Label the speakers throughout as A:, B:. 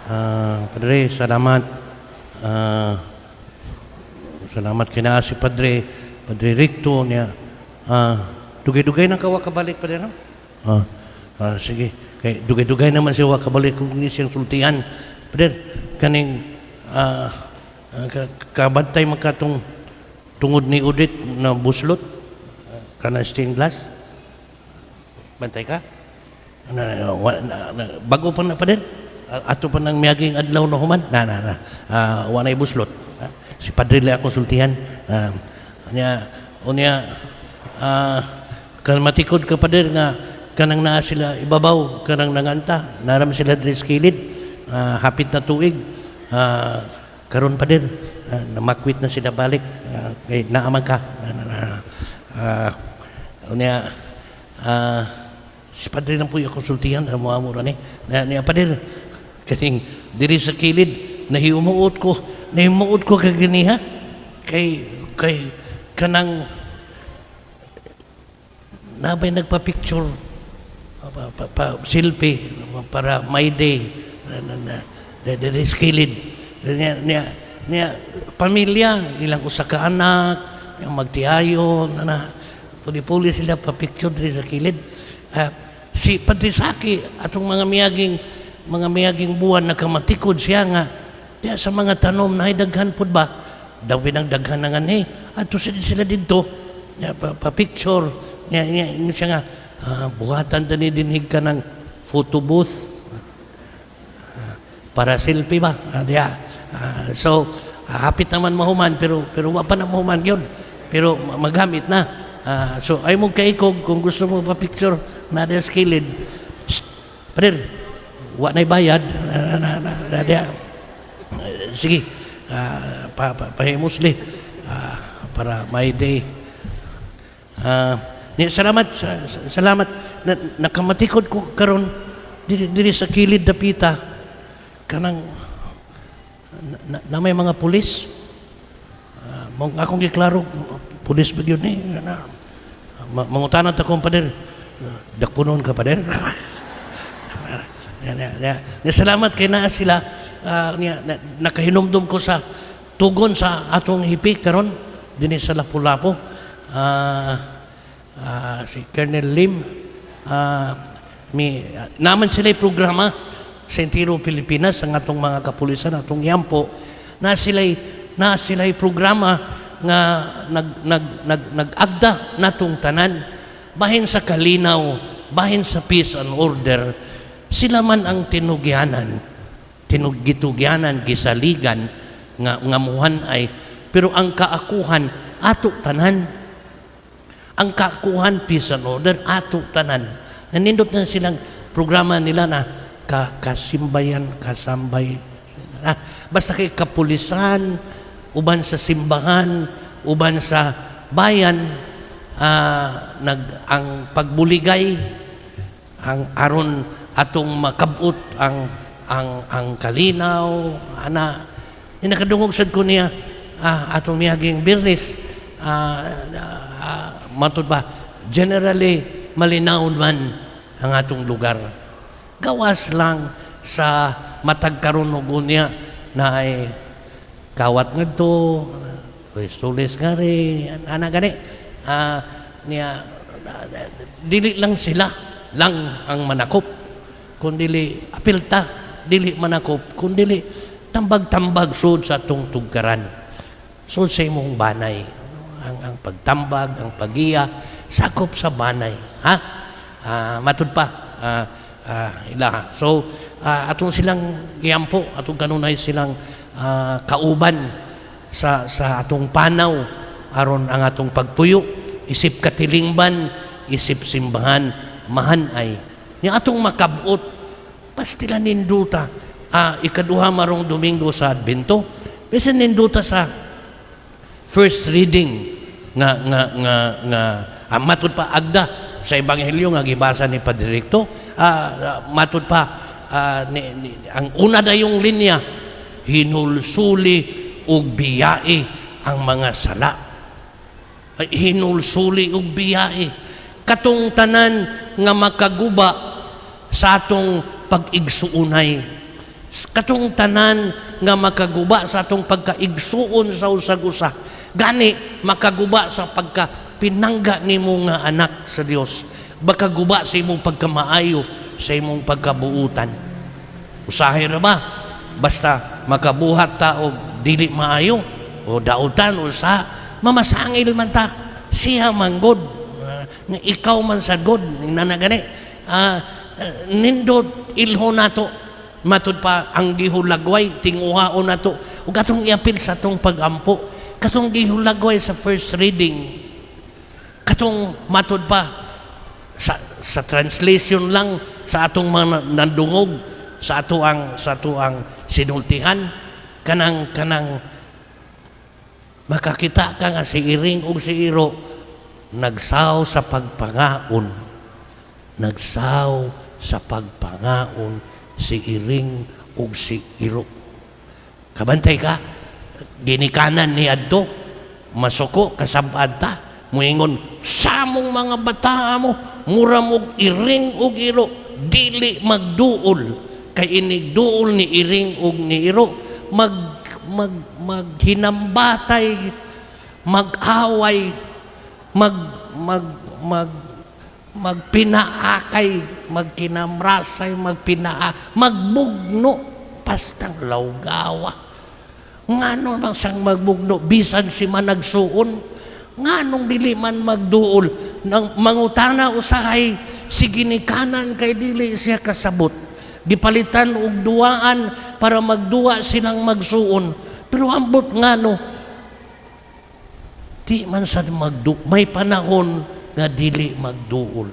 A: Padre, salamat. Salamat kina si Padre, Padre Recto niya. Dugay-dugay nang kawa kabalik, Padre, no? Sige. Kay dugay-dugay naman siya wa kabalik kung siyang sultihan. Padre, kaning kabantay man katong tungod ni Udit na buslot kana stained glass. Bantay ka? Na, bago pa na, Pader. Ato pa nang miaging adlaw na human. Na, na, na. Wa na ibuslot. Si Padre lang akong sultihan. Nya, unya, kan matikod ka, Pader, nga kanang naa sila ibabaw, kanang nanganta, naram sila diri sa kilid, hapit na tuig. Karon, Pader, namakwit na sila balik. Kay naaman ka. Na, na, na. Unya, si Padre lang po yung konsultihan, amo amo ra ni. Na, niya, Padre, kaning diri sa kilid, nahiumuot ko kagani ha. Kay kanang nabay nagpa-picture, pa, selfie para my day na, na, na, diri sa kilid. Niya, niya, niya, pamilya, ilang usa ka anak, yung magtiayon, na, na, puli-puli sila pa-picture diri sa kilid. Si Padre Saki, atong mga miyaging buwan, nakamatikod siya nga diya sa mga tanom na daghan pud ba dawin ang daghan ng anhi ato sila didto niya pa picture niya siya nga buhatan tani dinhig ka ng photo booth para selfie ba. Diya. So hapit naman mahuman, pero wa pa na mahuman yun, pero magamit na. So ay mo kaikog kung gusto mo pa picture na diya sa kilid. Shh, Pader, wa na'y bayad na, na, na, na, diya. Sige, pahimusli para my day. Ni salamat salamat na, nakamatikod ko karon diri sa kilid dapita kanang na may mga pulis. Mong akong giklaro, pulis ba yun ni na, mangutanan ta kong pader, dakpunon ka, pader. Ya, ya, ya. Ya, salamat kay naa sila. Niya, na, nakahinumdum ko sa tugon sa atong hipi karon dinhi sa Lapu-Lapu. Si Colonel Lim, mi naman sila programa sa entero Pilipinas, ang atong mga kapulisan, atong yampo na sila'y programa nga nag nag nag nag-agda natong tanan bahin sa kalinaw, bahin sa peace and order. Sila man ang tinugyanan, tinugitugyanan, gisaligan nga ngamuhan ay, pero ang kaakuhan ato tanan. Ang kaakuhan, peace and order, ato tanan. Nanindot na silang programa nila na kasimbayan, kasambay, basta kay kapulisan uban sa simbahan, uban sa bayan, nag ang pagbuligay ang aron atong makabot ang kalinaw ana. Ni nakadungog sad ko niya atong miyaging Biyernes. Matud ba, generally malinaw man ang atong lugar, gawas lang sa matag karon og unya na ay kawat ngadto, tulis nga ri ana gani. Niya dili lang sila lang ang manakop, kun dili apilta dili manakop, kun dili tambag-tambag sud sa atong tugkaran, sud sa imong banay. Ang pagtambag, ang pagiya, sakop sa banay, ha. Matud pa ilaha. So atong silang giyampo, atong kanunay silang kauban sa atong panaw aron ang atong pagpuyo isip katilingban, isip simbahan, mahanay nya atong makabot. Pastila ninduta ikaduha marong Domingo sa Adbento, bisan ninduta sa first reading nga matud pa agda sa ebanghelyo nga gibasa ni Padre Recto. Matud pa ang una dayong linya, hinulsuli ug biyai ang mga sala. Ay, hinulsuli ug biyai katong tanan nga makaguba sa atong pag-igsuunay. Katong tanan nga makaguba sa atong pagkaigsuon sa usag-usa. Gani makaguba sa pagka pinangga nimo nga anak sa Dios. Makaguba sa imong pagkamaayo, sa imong pagkabuutan. Usahay ra ba? Basta makabuhat ta og dili maayo o dautan o sa mamasangil man ta, siya man god. Nga ikaw man sa God nana gani. Nindot ilho nato, matud pa ang gihulagway, tinguhaon nato ug atong iapil sa atong pagampo katong gihulagway sa first reading, katong matud pa sa translation lang sa atong mga nandungog sa ato ang sinultihan, kanang makakita ka nga si Iring ug si Iro nagsaw sa pagpangaon, nagsaw sa pagpangaon si Iring ug si Iro. Kabantay ka, ginikanan ni adto masuko, kasabad ta muingon samong mga bata mo, mura mog iring ug iro, dili magduol, kay inig duol ni Iring ug ni Iro, mag mag maghinambatay, mag-away, mag mag mag magpinaakay, magkinamrasay, magpinaa, magbugno, pastang lawgawa. Ngano man sang magbugno, bisan si managsuon, nganong dili man magduol, nang mangutana usahay si ginikanan kay dili siya kasabot. Gipalitan og duaan para magduwa silang magsuon. Pero ambot ngano, di man sa magdu, may panahon nga dili magduol.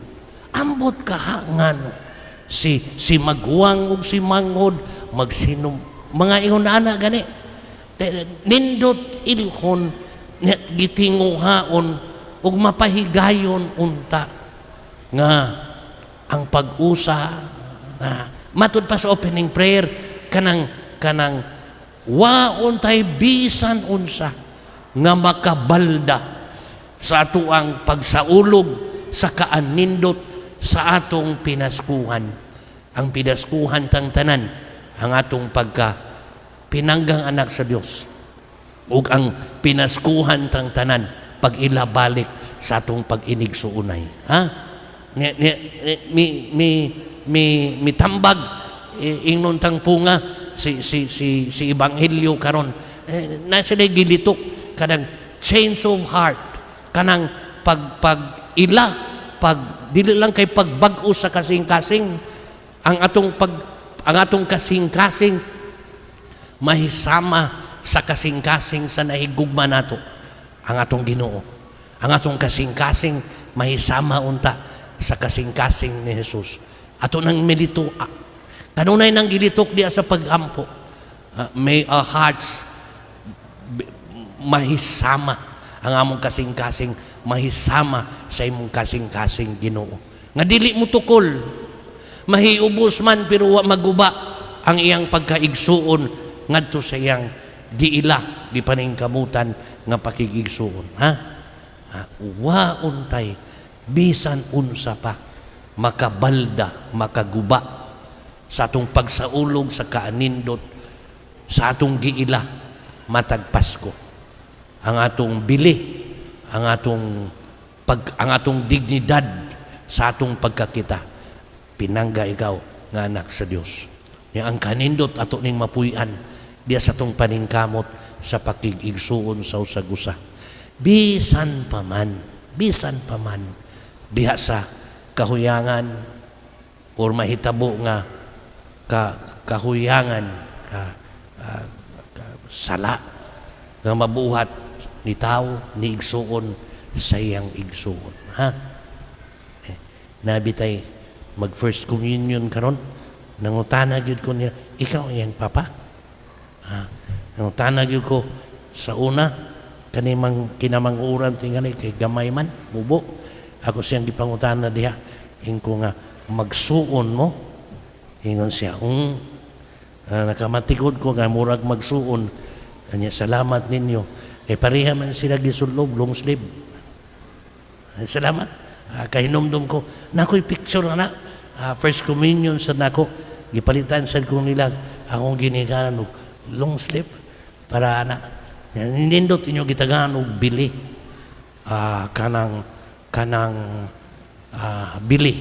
A: Ambot kaha ngano si maghuwang ug si manghod magsinom, mga ingon ana gani. Nindot ilhon, gitinguhaon ug mapahigayon unta nga ang pag-usa na matud pa sa opening prayer, kanang waon tay bisan unsa nga makabalda sa atoang pagsaulog sa kaanindot sa atong pinaskuhan. Ang pinaskuhan tang tanan, ang atong pagka pinanggang anak sa Dios ug ang pinaskuhan tang tanan, pag-ila balik sa atong pag-inigsuonay, ha. Ni, ni, mi mi mi mitambag ingnon tang punga si ebanghelyo karon, na sila gilitok kanang change of heart, kanang pag pag ila pag dili lang kay pagbag-o sa kasing-kasing, ang atong kasing-kasing mahisama sa kasing-kasing sa nahigugma nato ang atong Ginoo. Ang atong kasing-kasing mahisama unta sa kasing-kasing ni Jesus. Ato nang milito, kanunay nang gilitok diya sa pagampo. May our hearts mahisama, ang among kasing-kasing mahisama sa imong kasing-kasing, Ginoo. Nga dili mo tukol, mahiubos man pero wa maguba ang iyang pagkaigsuon ngadto sa iyang giila di paningkamutan nga pakigigsuon, ha. Ha, wa untay bisan unsa pa makabalda, makaguba sa atong pagsaulog sa kaanindot sa atong giila matag Pasko. Ang atong bili, ang atong dignidad sa atong pagkakita, pinangga ikaw nga anak sa Dios. Nya ang kanindot ato ning mapuy-an diya sa atong paningkamot sa pakig-igsuon sa usag-usa. Bisan pa man diha sa kahuyangan or mahitabo nga kahuyangan ka sala nga mabuhat ni tao ni igsuon sa iyang igsuon, ha. Nabi tay mag first communion karon, nangutana gyud ko niya, "Ikaw iyang papa, ha?" Nangutana gyud ko sa una kani mang kinamanguran tingali kay gamay man mubo. Ako siyang gipangutana diha, ingko nga, "Magsuon mo?" Ingon siya. Nakamatikod ko nga murag magsuon kanya. Salamat ninyo kay pareha man sila gisulob long sleeve. Ay, salamat. Kahinumdum ko nakoy picture na first communion sa nako, gipalitan sad ko nila. Akong ginikanan og long sleeve para ana. Nindot inyo gitagaan og bili. Kanang bili.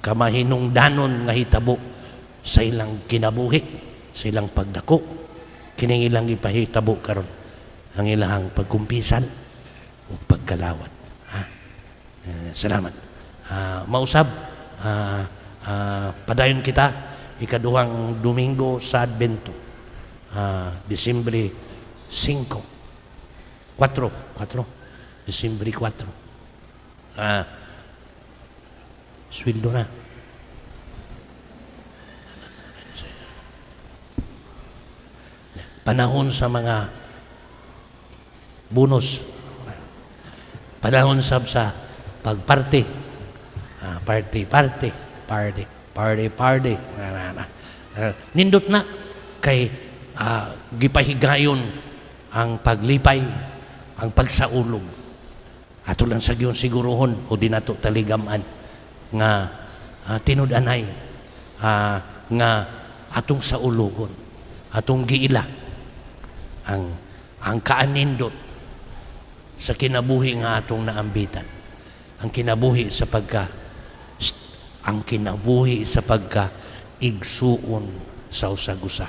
A: Kamahinungdanon nga hitabo sa ilang kinabuhi, sa ilang pagdako. Kining ilang ipahitabo karon ang ilang pagkumpisan ug pagkalawat. Ha? Salamat. Mausab, padayon kita ikaduhang Domingo sa Adbento. Disyembre 5. 4, 4. Disyembre 4. Sweldo na. Panahon sa mga bonus. Panahon sab sa pagparty. Party, party, party, party, party. Na, na, na. Nindot na kay gipahigayon ang paglipay, ang pagsaulog. Ato lang sa giyon siguruhon o di nato taligaman nga tinud-anay nga atong saulugon, atong giila ang kaanindot sa kinabuhi nga atong naambitan. Ang kinabuhi sa pagka igsuon sa usag-usa.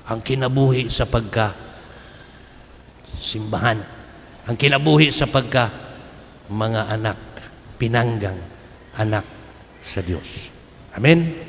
A: Ang kinabuhi sa pagka simbahan. Ang kinabuhi sa pagka mga anak, pinanggang anak sa Dios. Amen.